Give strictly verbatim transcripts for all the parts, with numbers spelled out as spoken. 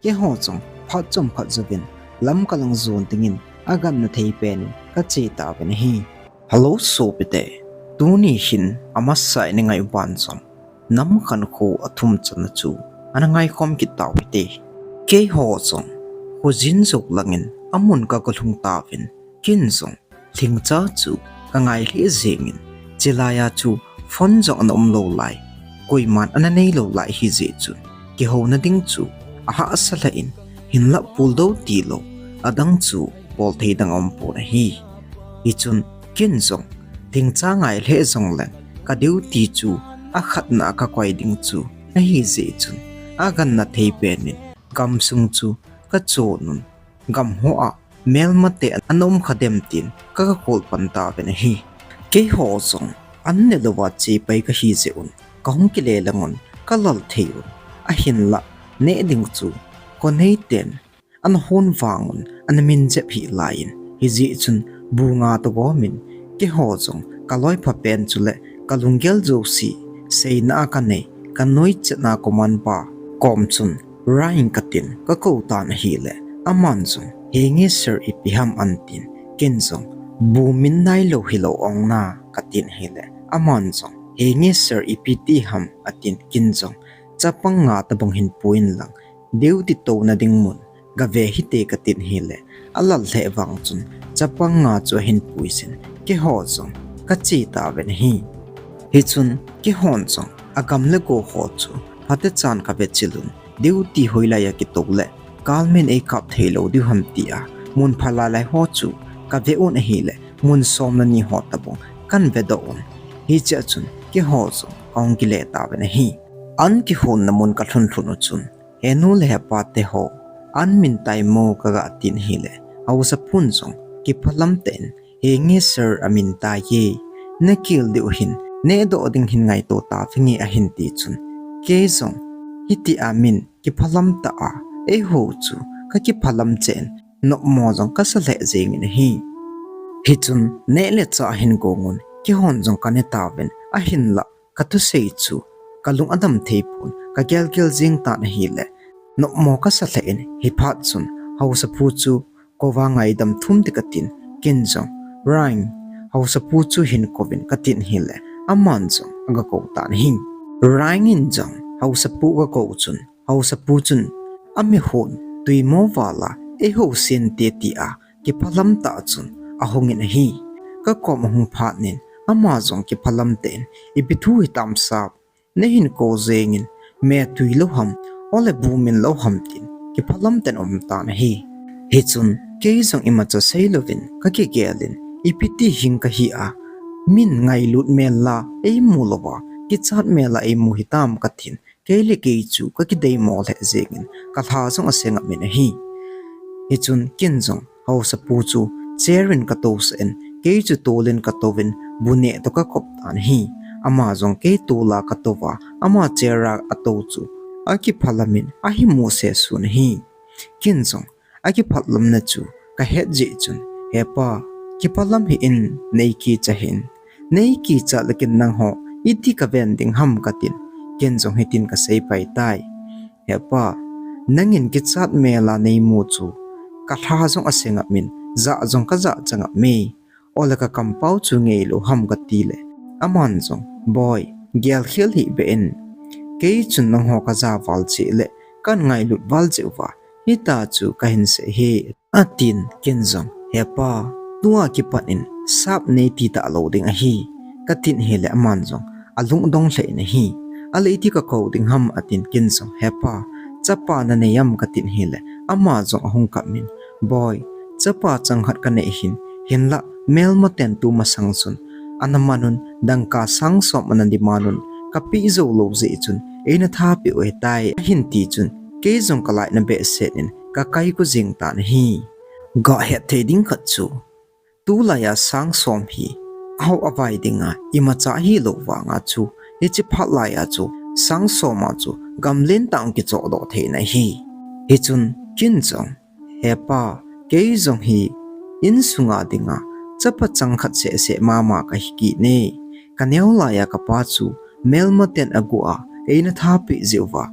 Keiho jong phat chomkhat jouvin Lamka lang jon dingin agangna thei penin kache tauvin ahi. Hello sopite, tuni hin amasa in ingai uva jong nam khankho athum channa chu ana ngaikhom kit tau hite. Keiho jong khojin jou langin amun kagalhung tauvin, ken jong lhingcha chu kangai lheh jengin, chulaiya chu phone jong ana umlou lai, koiman ana neilou lai hijeh chun kihouna ding chu ahahsa lheh in, hinlah puldou tilou adang chu bol thei dang aumpon ahi. Hichun ken jong lhingcha ngai lheh jongleng ka duty chu akhatna a kakoi ding chu ahijeh chun, agangna thei penin gamsung chu kachon un, gamho a melmate ana um kha dem tin kagakol pan tauvin ahi. Keiho jong an nelouva chepai kahi jeh un kahung kile lang un kalal thei un, ahinlah neh ding chu khonei ten ana hon vang un ana min jep hih laiyin, hijeh chun bu nga toh gomin keiho jong kaloipha pen chule kalunggel jouse seina a kanei kanoichatna commander pa kom chun Ryan katin kakou tan ahile, aman jong, "Henge sir, ipi ham?" atin, ken jong, "Bu min nailou hilou ong na," katin ahile, aman jong, "Henge sir, ipi ti ham?" atin, ken jong, "Chapang nga tobang hin pui inlang, duty touna ding mun gave hite," katin ahile, alal lheh vang chun chapang nga chu ahin puijin, keiho jong kache tauvin ahi. Hichun keihon jong agam le go ho chu phatechan kavet chil un, duty hoilaiya kitou le galmin eikap theilou diu ham tia mun phalai lai ho chu kave un ahile, mun som le ni ho tobang kahin vedoh un. Hichea chun keiho jong kahung kile tauvin ahi. An kihonna mun kalhun lhun u chun, henu le hepa teho, "An min tai mo?" kaga tin ahile, haosapun jong kiphalam tah in, "Henge sir, amin tai e. Nakil diu hin nehdoh ding hin ngaito tavinge," ahin ti chun, kei jong hitia min kiphalam tah a eihou chu kakiphalam cheh in, nopmo jong kasa lheh jengin ahi. Hichun neh le chah ahin gong un, keihon jong kane tauvin, ahinlah kathusei chu kalung adam thei pon, kagel gel jeng tan ahile, nopmo kasa lheh in, hiphat chun haosapu chu kouva ngaidam thum ding katin, ken jong, "Ryan, haosapu chu hin kouvin," katin ahile, aman jong agakou tan ahi. Ryan in jong haosapu agakou chun, haosapu chun, "Amihon tuimo vala eihou sen te," tia kiphalam tah chun ahungin ahi. Kakom ahung phat in, ama jong kiphalam tah in, "Ipi thu hitam sap, nahin kou jengin, me tui lou ham, ole bu min lou ham?" tin kiphalam tah in aum tan ahi. Hichun kei jong imacha seilouvin kakigelin, "Ipi ti hing kahi a, min ngailut mel la eimu louva, kichat mel la eimu hitam?" katin, kei le kei chu kakideimo lheh jengin, kalha jong asengap in ahi. Hichun ken jong haosapu chu chair in katousah in, kei chu tolin katouvin, bu neh toh kakop tan ahi. Ama jong kei tola katouva, ama chair a atou chu akiphalam in ahin mu sesun ahi. Ken jong akiphalamna chu kahet jeh chun, "Hepa, kiphalam hih in, neikicha hih in. Neikicha le ken nangho iti kaven ding ham?" katin, ken jong hitin kasei pai tai, "Hepa, nangin kichat mel a neimu chu kalha jong asengap in, jah jong kajah changap e. Ole kakampau chu ngeilou ham?" kati le, aman jong, "Boi, gelkhel hih beh in. Kei chun nangho kaja val cheh le kahin ngailut val jeh uva, hitia chu kahin sei e," atin, ken jong, "Hepa, tua kipat in sap neiti talou ding ahi," katin ahile, aman jong alungdong lheh in ahi. "Ale iti kakou ding ham?" atin, ken jong, "Hepa, chapa nanei am?" katin ahile, ama jong ahung kap in, "Boi, chapa chang khat kanei ahin, hinlah melmaten tumasang chun ana man un, dangka sang som ana demand un, kapeh jou lou jeh chun eina thapeh u ahitai," ahin ti chun, kei jong kalainat behseh in kakai kou jeng tan ahi. Gahet thei ding khat chu, tulaiya sang som hi ahao avai dinga imacha ahilou vanga chu, hiche phat laiya chu sang som a chu gamlen tah in kichohdoh thei in ahi. Hichun ken jong, "Hepa, kei jong hi insunga dinga chapa chang khat seh seh mama kahi kit e. Kaneo laiya kapa chu melmaten aguh a eina thapeh jeh uva,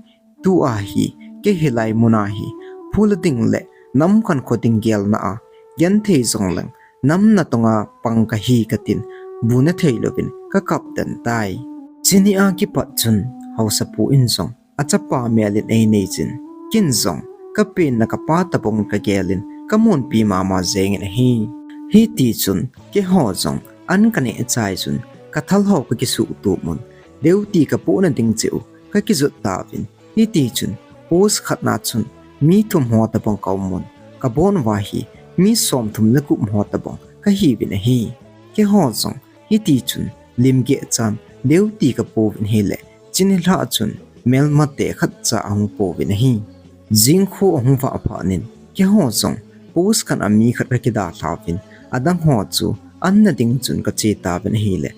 tua hi kei hilai muna hi Phula ding le nam khankho ding gelna a genthei jongleng nam natonga pang kahi katin, bu nathei louvin kakap den tai. Chuni a kipat chun Haosapu in jong achapa melin einei jin, ken jong kapenna kapa tabang kagelin kamunpi mama jengin ahi. Hitichun keiho jong an kaneh chai chun kathal ho kakisuh tup un, duty kapohna ding cheh u kakijot tauvin. Hitichun post khatna chun mi thum ho tabang kaum un, kabon uva hi mi somthum le gup ho tabang kahiuvin ahi. Keiho jong hitichun lim geh chan duty kapouvin ahile, chuni lhah chun melmate khatcha ahung pouvin ahi. Jingkho ahung vah phat in keiho jong post khat a mi khat kakidalhauvin, adang ho chu an na ding chun kache tauvin ahile,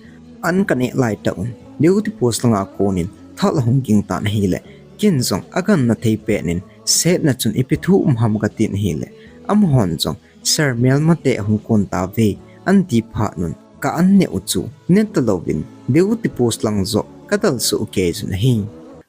an kaneh laitah un duty post langa konin thal ahung ging tan ahile, ken jong agangna thei penin setna chun ipi thu um ham katin ahile, amahon jong, Sir, melmate ahung kon tauve, anti phat un ka an neh u chu neta louvin duty post lang joh kadalsuh kei jun ahi.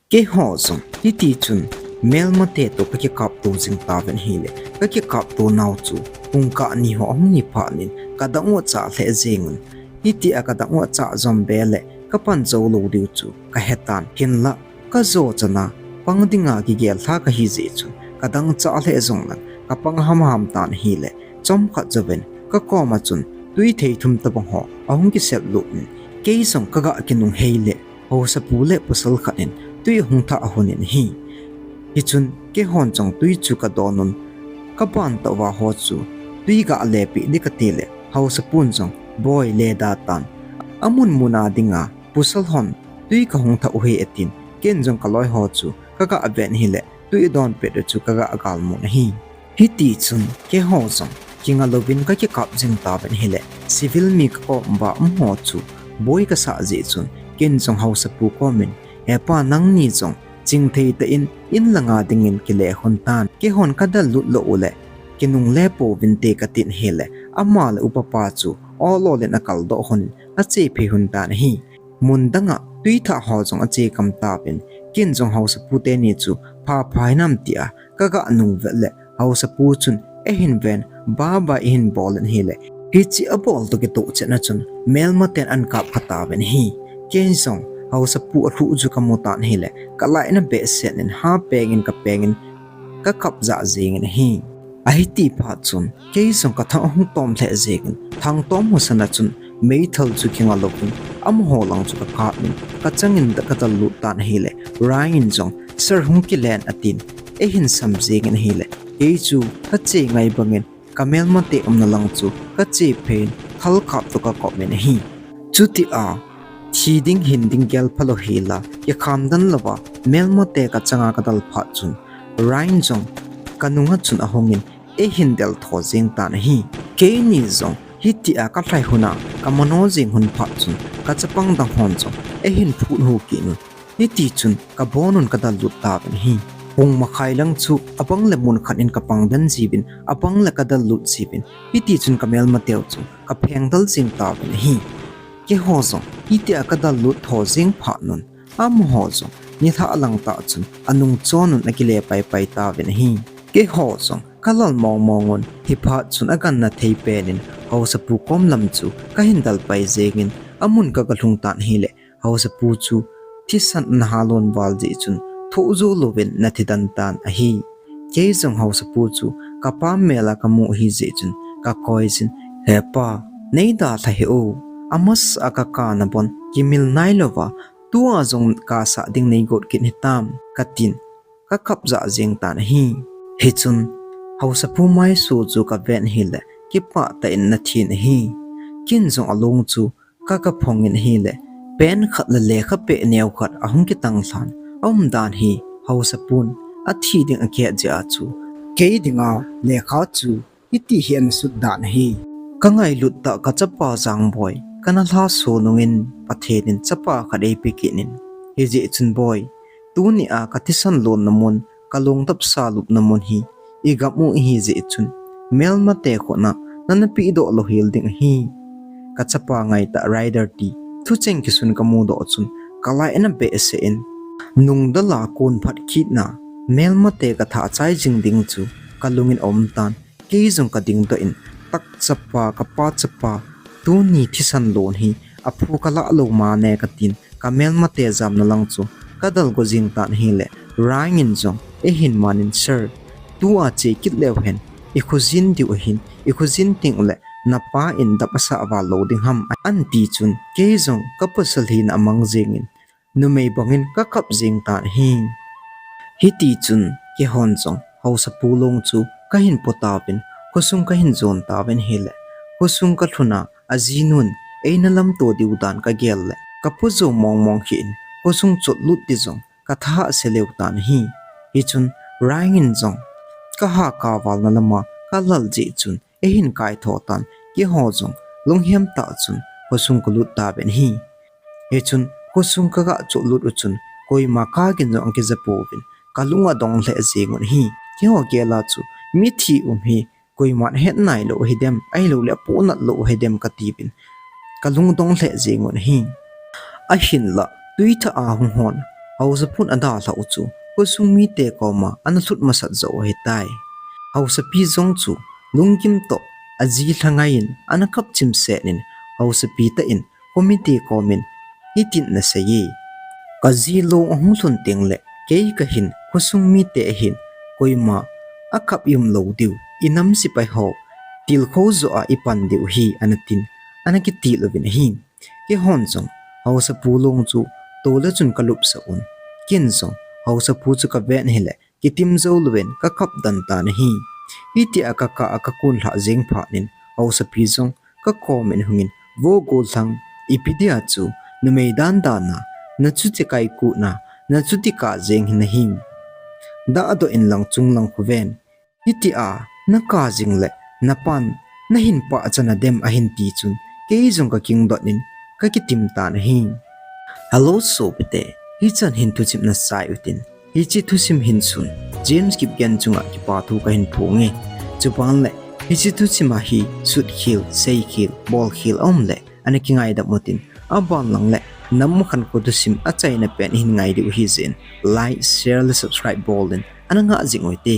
Keiho jong hitichun melmate toh kakikapto jing tauvin ahile, kakikapto nau chu pungkah ni ho ahung hi phat in kadang u achah lheh jengun, hitia kadang u achah jom be le kapan jou lou diu chu kahetan, hinlah kajo chana pang dinga kigel lha kahi jeh chun kadang chah lheh jongleng kapang hamham tan ahile, chomkhat jouvin kakoma chun twi thei thum tabang ho ahung kisellut in, kei jong kaga kinung hei le Haosapu le pasal khat in twi ahung thah ahun in ahi. Hichun keihon jong twi chu kadon un, kaban tah uva ho chu twi ga lepeh ding kati le, Haosapun jong, Boi, le da tan, amun muna dinga pasal hon twi kahung thah u ahi, atin, ken jong kaloi ho chu kaga ven ahile, twi donpet u chu kaga galmun ahi. Hitichun keiho jong kinga louvin kakikap jing tauvin ahile, civil mi kakom uva umho chu boi kasah jeh chun ken jong Haosapu komin, Hepa, nangni jong chingthei tah in in langa dingin kile hon tan, keihon kadallut lou u le kinungle pouvinte, katin ahile, ama le upapa chu ol ol in akaldoh hon in ache phei hon tan ahi. Mun danga twi thah ho jong ache kam tauvin, ken jong Haosapu teni chu phapha hinam tia kaga nung vet le, Haosapu chun eihin ven, baba eihin bol in ahile, hiche abol toh kitoh chetna chun melmaten ahin kap kha tauvin ahi. Ken jong Haosapu alhuh chu kamu tan ahile, kalaina behseh in ha pengin kapengin kakap jah jengin ahi. Ahiti phat chun kei jong kathang ahung tom lheh jengin, thangtom hosana chun meithal chu kinga louvin, amaho lang chu kakap in, kachangin kadallut tan ahile, Ryan in jong, Sir, hung kilen, atin, eihin sam jengin ahile, kei chu kache ngai bangin kamelmate umna lang chu kache phei in thalkap toh kakop in ahi. Chutia thi ding hin ding gel phalou hela, kikham den louva melmate kachanga kadal phat chun, Ryan jong kanunga chun ahungin eihin del tho jeng tan ahi. Keini jong hitia kalhai huna kamano jeng hun phat chun kachapang dang hon jong eihin phut hu kit un, hitichun kabon un kadallut tauvin ahi. Pung makhai lang chu abang le mun khat in kapang den jiuvin, abang le kadallut jiuvin, hitichun kamelmateu chu kapheng del jeng tauvin ahi. Keiho jong hitia kadallut tho jeng phat un, amaho jong nilhah lang tah chun anung chon un akile paipai tauvin ahi. Keiho jong kalal mongmong un, hiphat chun agangna thei penin Haosapu kom lam chu kahin del pai jengin, amun kaga lhung tan ahile, Haosapu chu thisan ana halon val jeh chun thoh jou louvin ana thi den tan ahi. Kei jong Haosapu chu kapam mel a kamu ahi jeh chun kakoi jin, Hepa, neidalha hih o, amasa a kakap na bon kimil nailouva, tua jong kasah ding neigot kit hitam, katin, kakap jah jeng tan ahi. Hichun Haosapu maisu chu kaven ahile, kipah tah in ana thin ahi. Ken jong alung chu kaga phong in ahile, pen khat le lekha peh neo khat ahung kitang lhan, aumdan hi Haosapun athi ding akihet jeh a chu, kei dinga lekha chu hiti hi ana sut dan ahi. Kangailut tah kachapa Jangboi kana lhaso nungin Pathen in chapa khat eipe kit in, hijeh chun Boi, tunia kathisan lonna mun, kalungtapsa lupna mun hi igam u ihi jeh chun, melmate khut a nana pehdoh louhel ding ahi. Kachapa ngaitah Rider ti thucheng kisun kamudoh chun, kalaina behseh in, nungdal a kon phat kit na, melmate kathah chai jing ding chu kalungin aum tan. Kei jong kading doh in, tak chapa, kapa chapa, tuni thisan lon hi aphu kalah lou mane katin, kamelmate jamna lang chu kadalgo jing tan ahile, Raing in jong eihin manin, Sir, tua che kit leu hen, ikhojin diu ahin, ikhojin teng uleh napa in dap asah val lou ding ham, ati chun kei jong kapasal hina amang jengin, numei bangin kakap jeng tan ahi. Hiti chun keihon jong haosapu long chu kahin po tauvin, khosung kahin jon tauvin ahile, khosung kalhun a ajinun eina lamto diu dan kagel le, kapo jou mongmong kit in, khosung chotlut di jong katha ase leu tan ahi. Hichun Raing in jong kaha kavalna lama kalal jeh chun eihin kaitho tan, keiho jong lunghem tah chun khosung kalut tauvin ahi. Hichun khosung kaga chotlut u chun koima kagin jong akija pouvin, kalung adong lheh jengun ahi. Keiho gel a chu mithi um hi koiman ahet nailou ahidem, ahilouleh apohnat lou ahidem katiuvin, kalung dong lheh jengun ahi. Ahinlah, twi thah a hung hon haosapun adalhah u chu khosung mite koma ana lhut masat jou ahitai. Haosapi jong chu lunggim toh aji lhangai in ana kap chimset in, haosapi tah in khomite komin hitin anasei e, Kaji long ahung lhun tengleh kei kahin, khosung mite ahin, koima akap ium lou diu, inam sepai ho tilkhou joh a ipan diu ahi, anatin, ana kitil uvin ahi. Keihon jong haosapu long chu tole chun kalupsah un, ken jong haosapu chu kaven ahile kitim jou louvin kakap den tan ahi. Hitia kakah a kakonlhah jeng phatnin haosapi jong kakomin ahungin, Vo Gollhang, ipi dia chu numei dandan a nachuti kaikutna, nachuti kap jeng hi nahim? Dahdoh inlang chunglang khuven. Hitia nakap jing leh napan nahin pahchan a dem, ahin ti chun kei jong kakingdot in kakitim tan ahi. Hello sopite, hichan hin thuchim nasei utin. Hiche thuchim hin chun James Kipgen chunga kipathu kahin phonge. Chuban leh hiche thuchim a hi sutkhel, seikhel, bolkhel aum leh ana kingaidam utin, aban lang leh nam khankho thuchim achaina pen ihin ngai diu ahijeh in, like, share le subscribe bol din ana ngah jing uvin te.